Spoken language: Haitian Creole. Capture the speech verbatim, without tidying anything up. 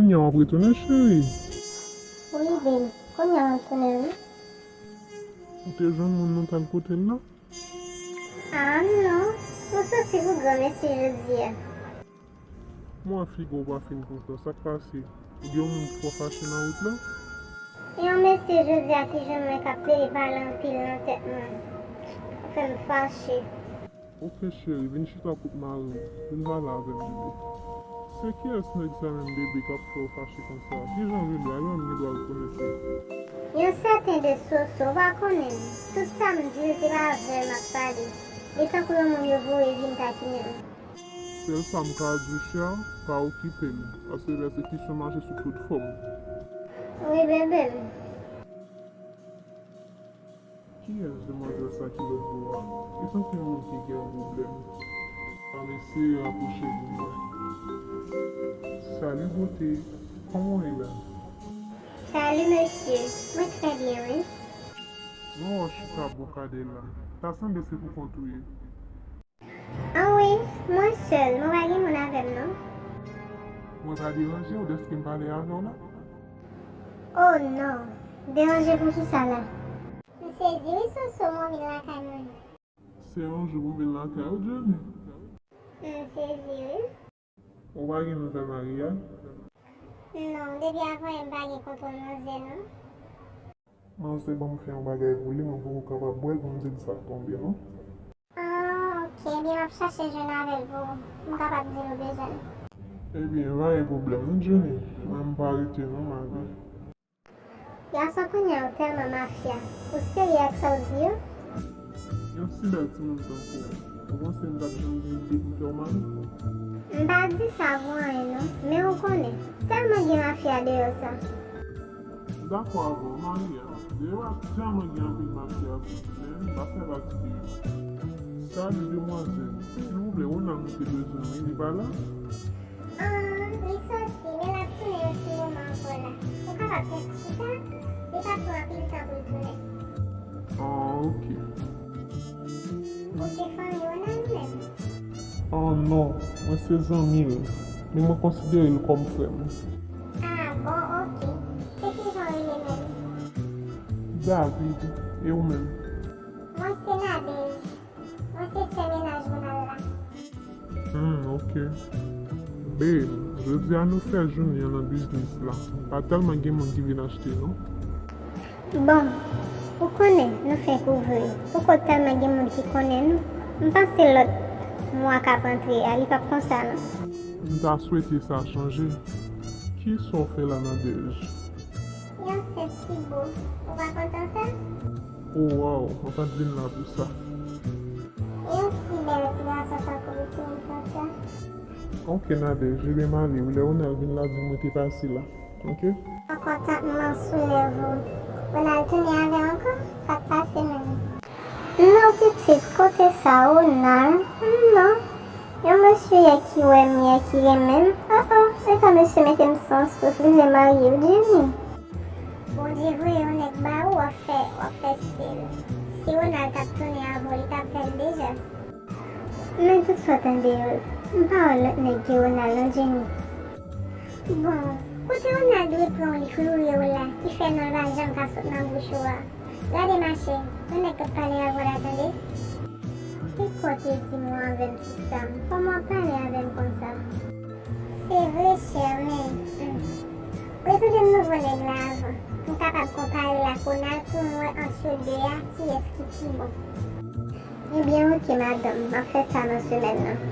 Kounye a w ap retounen, cheri? Wi, babe. Kounye a m retounen, wi. Ou te jwenn moun nan t al kote l la? Ah, non. Mwen soti pou gran mesye jodi a. Mwen, figa w pa fin kontan. Sa k pase? Ou gen yon moun ki fè w fache nan wout la? Yon mesye jodi a ki jwenn mwen k ap plede pale anpil nan tèt mwen. Ou fè m fache. Ok, cheri, vin chita kot mari w. Vin pale avè m, bebe. Se kiyès nèg sa menm, bebe, k ap fè w fache konsa? Kijan w rele a? Menm m gen dwa rekonèt li. Yon sèten de Soso, w pa konnen l. Tout sa m di l, se pa avè l m ap pale. Li tankou yon moun yo voye vin takinen m. Sèl sa m ka di w, chè, pa okipe l, paske lè se kesyon mache sou tout fòm. Wi, bebe m. Kiyès demwazèl sa ki lòt bò a? Li tankou yon moun ki gen yon pwoblèm. Ann eseye rapwoche pou m wè. Salut beauté, kòman w ye la? Salut monsieur, mwen trè byen, wi. Mwen wè w chita bò kadè la. Ta sanble se pou kont ou ye. Anwi, mwen sèl, mwen pa gen moun avè m non. Mwen pa deranje w dèske m pale avè w la? Oh non, deranje pou kisa la? M sezi wi Soso, mwen vin lakay mwen. Se yon jou pou m vin lakay ou, Jenny? M sezi wi. Ou pa gen nouvèl mari a? Non, depi avan yè m pa gen kontwòl manzè non. Manzè ban m fè yon bagay pou li, mwen poko kapab bwè l pou m di l sa tonbe non. Ah, ok, ebyen m ap chache jwenn avè l pou m kapab di l ou bezwen l. Ebyen, pa gen pwoblèm non, Jenny. Mwen, m pa rete non, ma vie. Gason kounye a ou tèlman mafya. Ou serye ak sa w di yo? Yon si bèl timoun tankou w, ou panse m t ap janm gen ide pou m fè w mari? M pa di sa pou anyen non, men ou konnen, tèlman gen mafya deyò sa. M dakò avè w, Maria. Deyò a tèlman gen anpil mafya vre, men m pa fè pati de yo. Salut demwazèl, silvouplè, Ronald, nou te bezwen w wi, li pa la? Ah, li soti, men l ap tounen yon ti moman ankò la. Ou kapab fè ti chita? Li pa pran anpil tan pou l tounen. Ah, ok. Ou se fanmi Ronald ou menm? Ah non, mwen se zanmi l, men mwen konsidere l kòm frè m. Ah, bon, ok. Se kijan w rele menm? David, e ou menm? Mwen se Nadège. Mwen se sè mennaj Ronald la. Hmm, ok. Babe, jodi a nou fè jounen an nan biznis la. Pa tèlman gen moun ki vin achte, non. Bon, ou konnen, nou fenk ouvri. Poko tèlman gen moun ki konnen nou. M panse lòt mwa k ap antre a, li p ap konsa, non. M ta swete sa chanje. Kisa w fè la, Nadège? Yon senp ti bo. Ou pa kontan sa? Oh, waw, mwen pa t vin la pou sa. Yon si bèl ti gason tankou w, timoun konsa. Ok, Nadège, ebyen m ale wi. Lè Ronald vin la, di l mwen te pase la. Ok? Mwen kontan m sou lèv ou. Ronald tounen avè w ankò? Sa k pase menm? Non, pitit, kote sa, Ronald? Non. Yon mesye yè ki wè m yè ki renmen m. Oh, oh, e pa mesye mete m san souf, li vle marye w, Jenny. Bondye voye yon nèg ba ou, w ap fè, w ap fè stil. Si Ronald t ap tounen avè w, li t ap fè l deja. Men tout sa w tande yo, m pa wè lòt nèg ke Ronald non, Jenny. Bon, kote Ronald dwe pran w li kloure w la, ki fè non l pa janm ka sot nan bouch ou a? Gade machè, yon nèg k ap pale avè w la tande. Kisa w te di mwen avè m, ti sa m? Kòman w ap pale avè m konsa? Se vre, chè, men, hmm. Prezante m nouvo nèg la avan. M kapab konpare l ak Ronald pou m wè ant yo de a, kiyès ki pi bon. Ebyen, ok, madanm, m ap fè sa nan semèn nan.